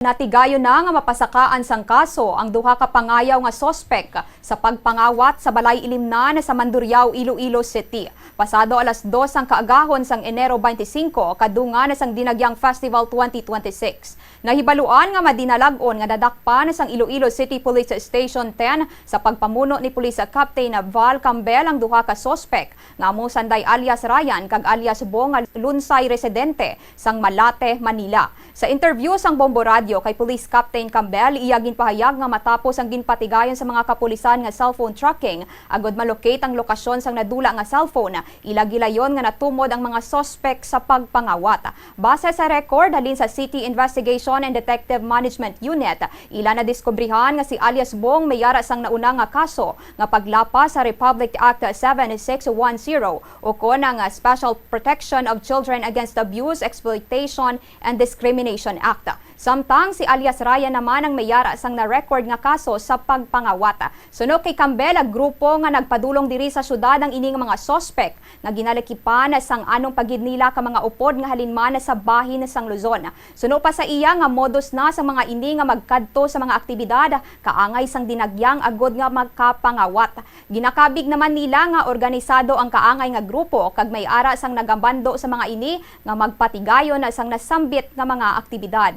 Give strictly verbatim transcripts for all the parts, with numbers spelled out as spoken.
Natigayon na nga mapasakaan sang kaso ang duha ka pangayaw nga suspek sa pagpangawat sa balay ilimnan sa Mandurriao, Iloilo City. Pasado alas dos ang kaagahon sang Enero twenty-five, kadungan sang Dinagyang Festival twenty twenty-six. Nahibaluan nga madinalag-on nga nadakpan sang Iloilo City Police Station ten sa pagpamuno ni Police Captain Val Campbell ang duha ka suspek nga amo sanday alias Ryan kag alias Bong nga Lunsay, residente sang Malate, Manila. Sa interview sang Bombo Radio kay Police Captain Campbell, iya ginpahayag nga matapos ang ginpatigayon sa mga kapulisan nga cellphone tracking agud ma-locate ang lokasyon sang nadula nga cellphone, ila gilayon nga natumod ang mga suspek sa pagpangawat. Base sa record halin sa City Investigation and Detective Management Unit, ila nadiskubrihan nga si alias Bong may ara sang nauna nga kaso nga paglapas sa Republic Act seven six one zero, o kon ang, ah, Special Protection of Children Against Abuse, Exploitation, and Discrimination Act. Samtang si alias Ryan naman ang may ara sang na-record nga kaso sa pagpangawat. Suno kay Campbell, ang grupo nga nagpadulong diri sa syudad ang ining mga suspek nga ginalakipan sang anong pa gid nila ka mga upod nga halin man sa bahin sang Luzon. Suno pa sa iya nga modus na sang mga ini nga magkadto sa mga aktibidad kaangay sang Dinagyang agud nga magkapangawat. Ginakabig naman nila nga organisado ang kaangay nga grupo kag may ara sang nagabando sa mga ini nga magpatigayon sang nasambit nga mga aktibidad.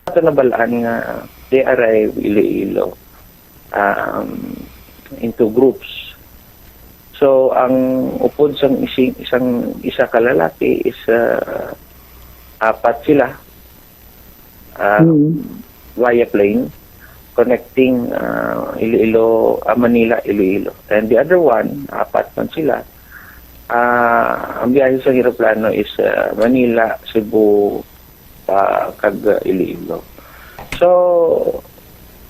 Ato nabal-an nga they arrive Iloilo, um, into groups. So, ang upod sang isi-, isang, isa ka lalaki is, uh, apat sila, uh, Mm. via plane connecting, uh, Iloilo, uh, Manila, Iloilo. And the other one, apat man sila. Uh, ang biyahe sa eroplano is, uh, Manila, Cebu, pa kag, uh, Iloilo. So,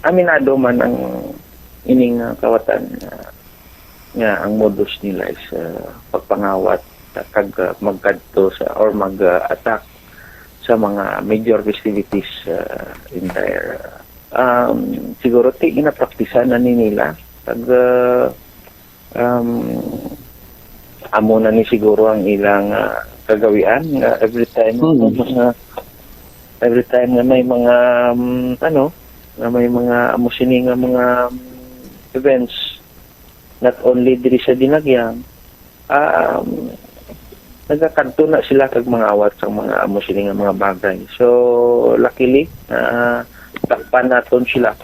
aminado man ang ining, uh, kawatan nga, nga ang modus nila is, uh, pagpangawat kag, uh, magkadto sa or mag, uh, attack sa mga major festivities, uh, entire, uh, um, siguro ti ginapraktisan na ni nila kag, uh, um, amo na ni siguro ang ilang, ah, kagawian nga every time Mm. nga mga, every time nga may mga, um, ano, nga may mga amo sini nga mga, um, events, not only diri sa Dinagyang, um, nagakadto na sila kag mangawat sa mga amo sini nga mga bagay. So, luckily, ah, dakpan naton sila.